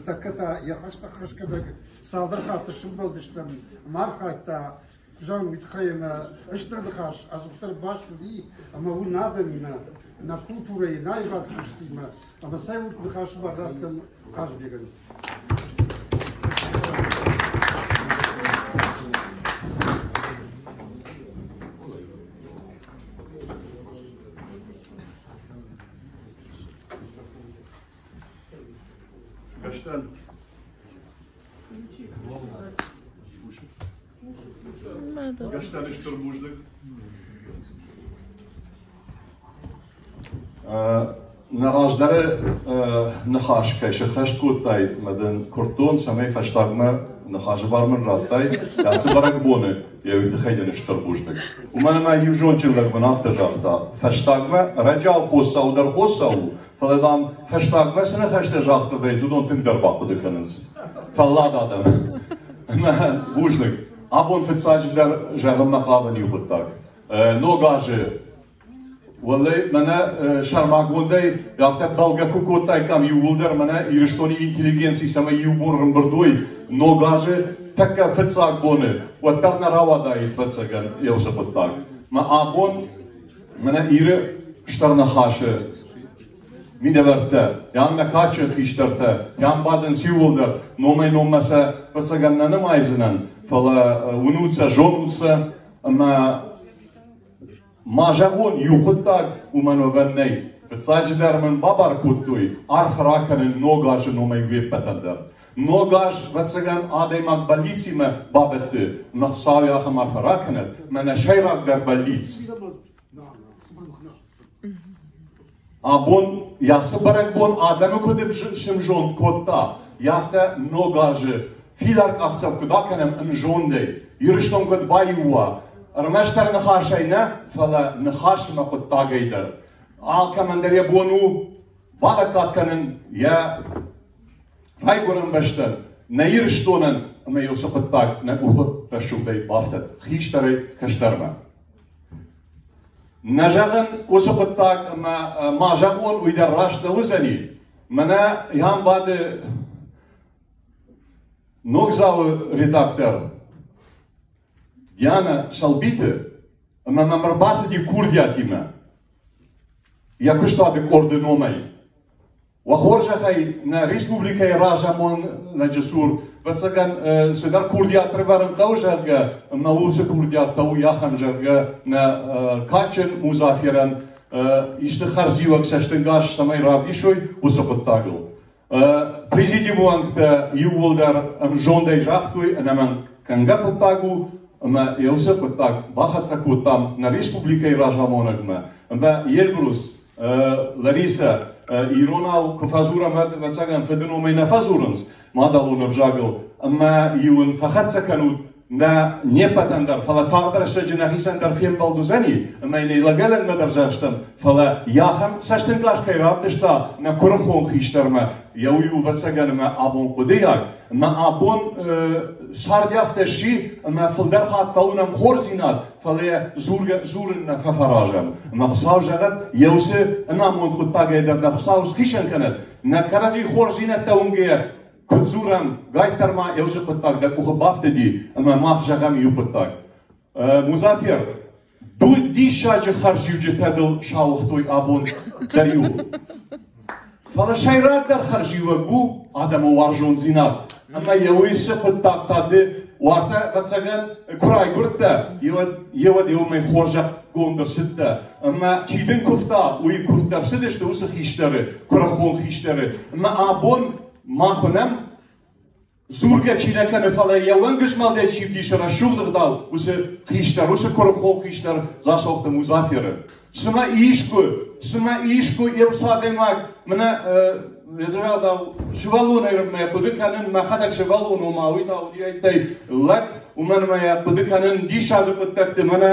Ныртӕккӕ та йӕ хӕстӕг хӕсгӕнӕг цалдӕр хатты сымбӕлдыстӕм ӕмӕ архайдта, зӕгъын, уый тыххӕй ӕмӕ стыр ныхас ӕдзухдӕр баст уыди ӕмӕ у нӕ адӕмимӕ, нӕ культурӕйы, нӕ аивады куыстимӕ. Ӕмӕ цӕй уыд ныхасы бар раттӕм Хъазбегӕн. Гӕстӕн. Гӕстӕн стыр бузныг. Нӕ раздӕры ныхас кӕй сӕххӕст кодтай, мӕ дын куырдтон, цӕмӕй фӕстагмӕ ныхасы бар мын радтай, ацы бӕрӕгбоны йӕ уый тыххӕй дын стыр бузныг. Уымӕн ӕмӕ иу зондджын лӕг мын афтӕ загъта, фӕстагмӕ ӕрӕджиау хосдзау дӕр хосдзау у, фӕлӕ, дам, фӕстагмӕ цы ныхӕстӕ загъд фӕвӕййынц, уыдон тынгдӕр бахъуыды кӕнынц. Фӕллад адӕм. Ӕмӕ бузныг. Абон фыццаджыдӕр зӕгъынмӕ хъавын иу хъуыддаг. Ног азы Уӕллӕй, мӕнӕ сӕрмагондӕй афтӕ бӕлгӕ куы кодтаиккам иууылдӕр мӕнӕ Ирыстоны интеллигенци цӕмӕй иу бон рымбырд уой Ног азы тӕккӕ фыццаг боны, уӕддӕр нӕ рауадаид, ӕвӕццӕгӕн, уыцы хъуыддаг. Мӕ абон мӕнӕ Иры стыр ныхасы минӕвӕрттӕ, ям нӕ кадджын хистӕртӕ, ям бадынц иууылдӕр, номӕй-номмӕ сӕ ӕвӕццӕгӕн нӕ нымайдзынӕн, фӕлӕ уынут сӕ, зонут сӕ, ӕмӕ Ма зӕгъон иу хъуыддаг уымӕн уӕвӕн нӕй. Фыццаджыдӕр мын бабар кодтой арфӕ ракӕнын Ног азы номӕй уе ппӕтӕн дӕр. Ног аз, ӕвӕццӕгӕн, адӕймаг бӕллицимӕ бабӕтты, ӕмӕ Хуыцау ахӕм арфӕ ракӕнӕд, мӕнӕ сӕйрагдӕр бӕллиц. Абон ацы бӕрӕгбон адӕмы куыд сымзонд кодта, афтӕ Ног азы фидар къахдзӕф куыд акӕнӕм ӕмзондӕй, Ирыстон куыд баиу уа, ӕрмӕстдӕр ныхасӕй нӕ, фӕлӕ ныхас ӕмӕ хъуыддагӕй дӕр. Алкӕмӕн дӕр йӕ бон у балӕггад кӕнын йӕ райгуырӕн бӕстӕн, нӕ Ирыстонӕн ӕмӕ йыл цы хъуыддаг нӕ къухы рӕсугъдӕй бафтӕд хистӕрӕй кӕстӕрмӕ. Нӕ зӕгъын уыцы хъуыддаг ӕмӕ ма зӕгъон, уый дӕр раст нӕ уыдзӕни. Мӕнӕ Ян бады Ногдзауы редактор Диана Сӕлбиты ӕмӕ мӕм ӕрбацыди курдиатимӕ йӕ куыстуаты къорды номӕй. Уӕ хорзӕхӕй, нӕ республикӕйы разамонӕджы цур, ӕвӕццӕгӕн, цыдӕр курдиат ӕрвӕрын хъӕуы, зӕгъгӕ, ӕмӕ уыцы курдиат та у ахӕм, зӕгъгӕ, нӕ кадджын Музаферӕн исты хӕрзиуӕг цӕстӕнгас цӕмӕй равдисой, уыцы хъуыддагыл. Президиумы уӕнгтӕ иууылдӕр ӕмзондӕй загътой, ӕнӕмӕнг кӕнгӕ хъуыддаг у, ӕмӕ уыцы хъуыддаг бахӕццӕ кодтам нӕ республикӕйы разамонӕгмӕ. Ӕмӕ Эльбрус Ларисӕ, иронау куы фӕдзурӕм, уӕд, ӕвӕццӕгӕн, фыды номӕй нӕ фӕдзурынц мадӕлон ӕвзагыл, ӕмӕ-иу ын фӕхӕццӕ кӕнут нӕ не ппӕтӕн дӕр, фӕлӕ тагъд рӕстӕджы нӕхицӕн дӕр фембӕлд уыдзӕни, ӕмӕ йын ӕй лӕгӕй-лӕгмӕ дӕр зӕгъстӕм, фӕлӕ йӕ ахӕм цӕстӕнгас кӕй равдыста нӕ куырыхон хистӕрмӕ, йӕ уый у, ӕвӕццӕгӕн, ӕмӕ абон хъуыдыйаг, ӕмӕ абон цард афтӕ сси, ӕмӕ фылдӕр хатт фӕуынӕм хорздзинад, фӕлӕ йӕ дзургӕ дзурын нӕ фӕфӕразӕм. Ӕмӕ Хуыцау зӕгъӕд, йӕ уыцы ӕнамонд хъуыддагӕй дӕр нӕ Хуыцау схицӕн кӕнӕд, нӕ кӕрӕдзи хорздзинӕдтӕ уынгӕйӕ куыд дзурӕм, гайддӕр ма йӕ уыцы хъуыддаг дӕ къухы бафтыди, ӕмӕ мах зӕгъӕм иу хъуыддаг. Музафер, ду диссаджы хӕрзиуджытӕ дыл сауыгътой абон дӕр иу. Фӕлӕ сӕйрагдӕр хӕрзиуӕг у адӕмы уарзондзинад. Ӕмӕ йӕ уый цы хъуыддаг та ды уартӕ, ӕвӕццӕгӕн, куы райгуырдтӕ, еуӕд еумӕ хорзӕхгонд ӕрцыдтӕ. Ӕмӕ чи дын куывта, уый куывд ӕрцыдысты уыцы хистӕры, куырыхон хистӕры. Ӕмӕ абон мах уынӕм, Дзургӕ чи нӕ кӕны, фӕлӕ йӕ уӕнгызмӕлдӕй чи вдисы рӕсугъд ӕгъдау, уыцы хистӕр, уыцы куырыхон хистӕр Дзасохты Музаферы. Цымӕ искуы, цымӕ искуы еу адӕймаг мӕнӕ загъдау сывӕллонӕй мӕ хъуыды кӕнын, мӕхӕдӕг сывӕллон, ома уый та уыди лӕг, уымӕн ӕмӕ йӕ хъуыды кӕнын диссаджы хъуыддӕгты мӕнӕ.